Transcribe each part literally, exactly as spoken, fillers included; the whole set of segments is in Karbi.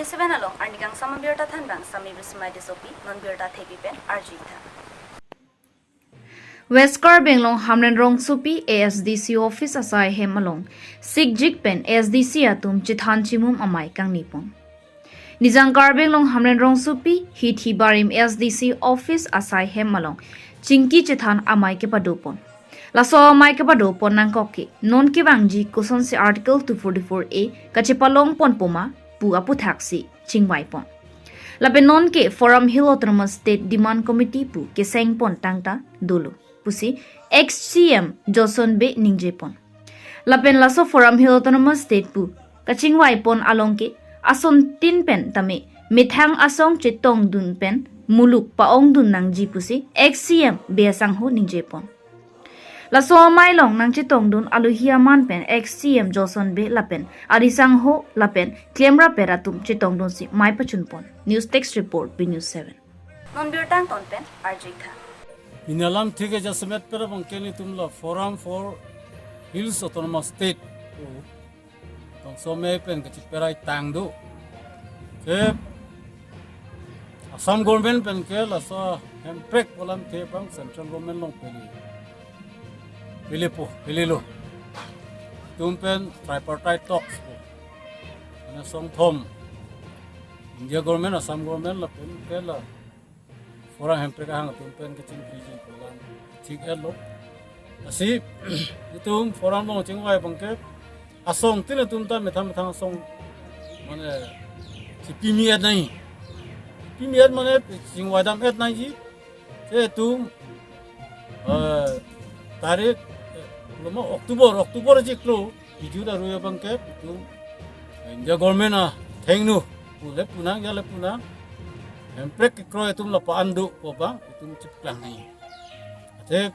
Seven along arnikangsam abirta thanbang Sami Bismai Tissopi, non birta thepi pen arjuitha. West Karbi Anglong Hamren rongsopi A S D C office asai hem along sikjik pen A S D C atum chethan chimum amei kangnipon. Nijang Karbi Anglong Hamren rongsopi Hithi Barim A S D C office asai hem along chingki chethan amei kepadopon. Laso amei kepadopon nangkok ke non kevangji kosonsi Article two forty-four A kachepalongpon poma pu aputhaksi chingvaipon. Lapen non ke Forum Hill Autonomous State Demand Committee pu kesengpon tangta dolo pusi ex C M Johnson Bey ningjepon. Lapen laso Forum Hill Autonomous State pu kachingvaipon along ke asontin pen tame methang asong chetongdun pen muluk pa-ongdun nangji pusi ex C M Bey asangho ningjepon. Laso amei along nangchetongdun alohi aman pen ex C M Johnson Bey lapen ari sangho lapen klemrap atum chetongdunsi mei pachunpon. News Desk Report, B News seven. Non birta angton pen arjuitha. Pini alam thik ke jasemet pera bangke nelitum la Forum for Hills Autonomous State. Tong somei pen kachiperai tang do. Ke Assam government pen ke laso hemprek polam the bang central government along pele. Pelepo, pelelo. Tum pen tripartite talks po. Ana song thom. India government, Assam government lapen ke la Forum hemprek ahang atum pen kachingkiji polam thik-etlo. Lasi itum Forum along chingvai bangke asong tin atum ta methang methang asong mane chipimi-et nai. Chipimi-et mane chingvaidam-et naiji. Te itum eh, tarik eh, loma October, October chiklo. Kejut arui abangke itum India government athengno pu le punang ya le punang hemprek kekroi atum la pa-an do pu abang itum chiplang nai. Athe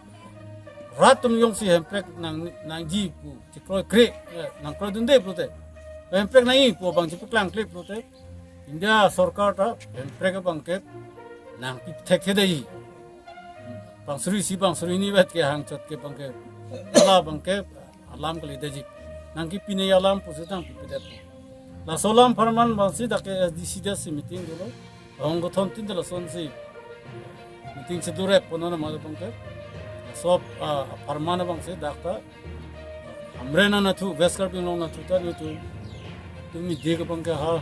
rat atum jongsi hemprek nang nangji pu chikroikre eh, nangkroidunde pulote hemprek nangji pu abang chiplang kle pulote India sorkar ta hemprek abangke nangpithekthedeji. Bang suri isi bang suri hini vet ke hangchot ke bangke hala bangke alam kalideji. Nangkepinei alam pusi nangpipedet. Laso alam apharman abangsi dak ke S D C dasi meeting dolo. Ahong gothon tin dolo sonsi meeting si durep pono nama bangke. Laso ah, apharman abangsi dak ta Hamren anatthu, West Karbi Anglong anatthu ta nelitum. Tumi dik abangke ha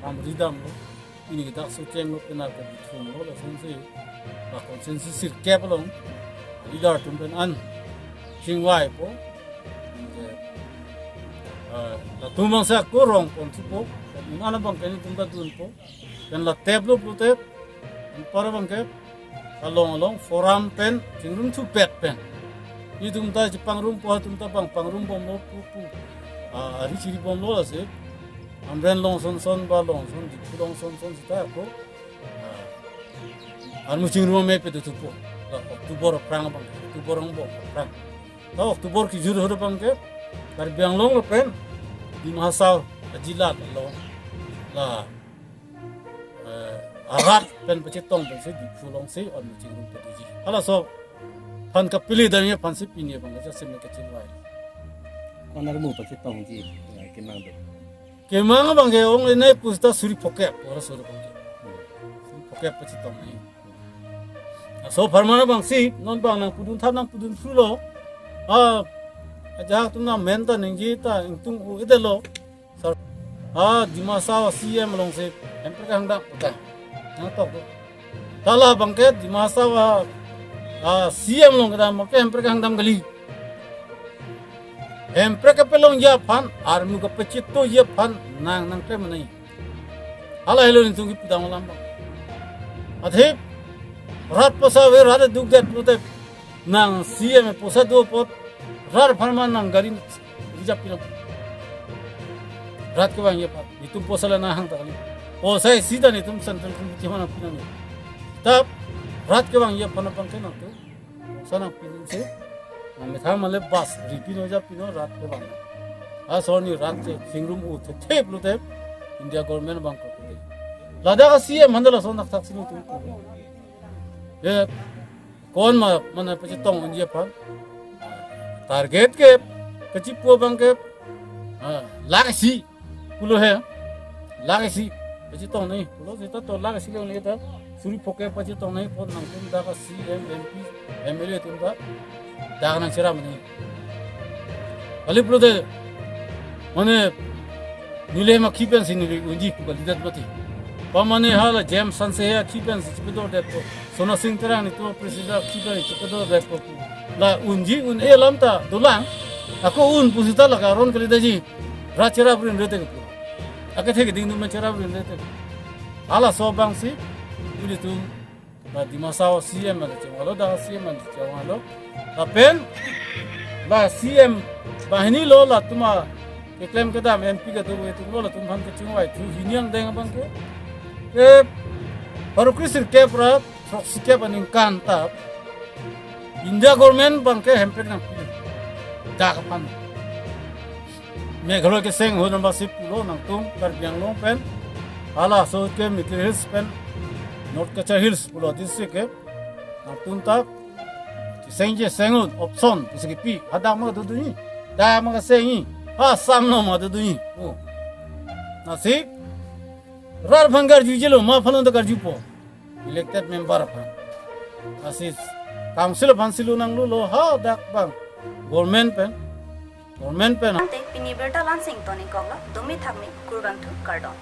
ram ridamlo. Pini ke dak sochenglo, pini ke bithumlo, lasonsi la constituency sirkep along leader atum pen an chingvaipo. Anke, eh, latum bangsi ako rongpon thupo. Latum an abangke nelitum ta dunpo. Pen la teplo pulote, anpar abangke along along Forum pen chingrum thupet pen. Nelitum ta chepangrumpo, atum ta bang pangrumbomlo pu pu. Ah, ari chiribomlo lasi. Hamren along son son ba along son, Diphu along son son seta ako. Ah, armu chingrum amei pe dothupo. La October aphrang abang, October angbong aphrang. La October kejut ahut abangke Karbi Anglong lapen Dima Hasao ajilat along la eh, arat pen pachetong pensi Diphu alongsi armu chingrum pedoji. Halaso aphan kapili damji aphansi pini abang kacheseme kachingvai. Ko-an armu pachetongji, eh, kemang do? Kemang abangke ongle ne pusta suri phokep, ora suri phokep. Suri phokep pachetong nai. Laso apharman abangsi non bang nangpudun thap nangpudun thrulo. Ah, ajahak atum nangmen ta ningje ta ingtung u-edetlo. Sar, ah, Dima Hasao C M alongsi hemprek hangdam puta. Nangtok do. Ta la abangke Dima Hasao, ah, C M along kedam abangke hemprek hangdam kali. Hemprek kapelongji aphan, armu kapachetoji aphan nang nangklem nai. Hala helo nelitum kepudam alam abang. Athe rat posa ave, rat dukdet pulote nang C M posa do apot rat apharman nang gari reserve pinang. Rat kevangji aphan. Nelitum posa le nang hang ta kali. Posa isi ta nelitum central committee aphan nangpinang. Tap rat kevangji aphan abangke nangtum posa nangpinangsi. Nang methang male bus ri pino ja pino rat kevang. Asor ni rat che chingrum u the the pulote India government abang ko. Ladak C M handle ason nak thak sini tu. Ye ko-an ma mana pachetong unji aphan. Target ke kachipu abangke, ah, lakh isi pulo he. Lakh isi. Pachetong nangji pulo, seta to lake si longle ta suri pho ke pachetong nangji apot nangtum dak a C M, M P, M L A atum ta dak nangcherap nangji. Kali pulote mane neli ma kipen si neli unji pu kalidet mati. Pamane hala James Hanse ya kipen si chepedordet po. Sona Sing Terang netum president kipen si chepedordet po. La unji un-e alam ta dolang. Ako un pusita lake aron kalidaji. Ra cherap rinre te kepu. Akethe keding atum cherap rinre te. Halaso abang si ilitum la Dima Hasao C M ale chewalo, dak C M ale chewalo. Lapen la C M banghini lo, latum akeklem kedam M P kadokave atum lo, latum aphan kachingvai thu hini angdeng abang ke. Ke pharo kre-sirkep ra throksikep aningkan ta India government abang ke hemprek nangpi. Dak aphan. Meghalaya keseng ahut anbasi pulo nangtum Karbi Anglong pen. Halaso ke Mikir Hills pen North Cachar Hills pulo district ke. Nangtum ta sengje seng-un option pusi kipi. Hadak ma dodunji. Dak ma kasengji. Ha Assam lo ma dodunji. Oh. Lasi rat aphan karjujelo, ma aphan lo ta karjupo. Elected member aphan. Lasi council aphan si lo nanglo lo hadak abang. Government pen. Government pen. Ante pini birta la-an si ingtonikoklo, dome thakme, kurvangthu, kardom.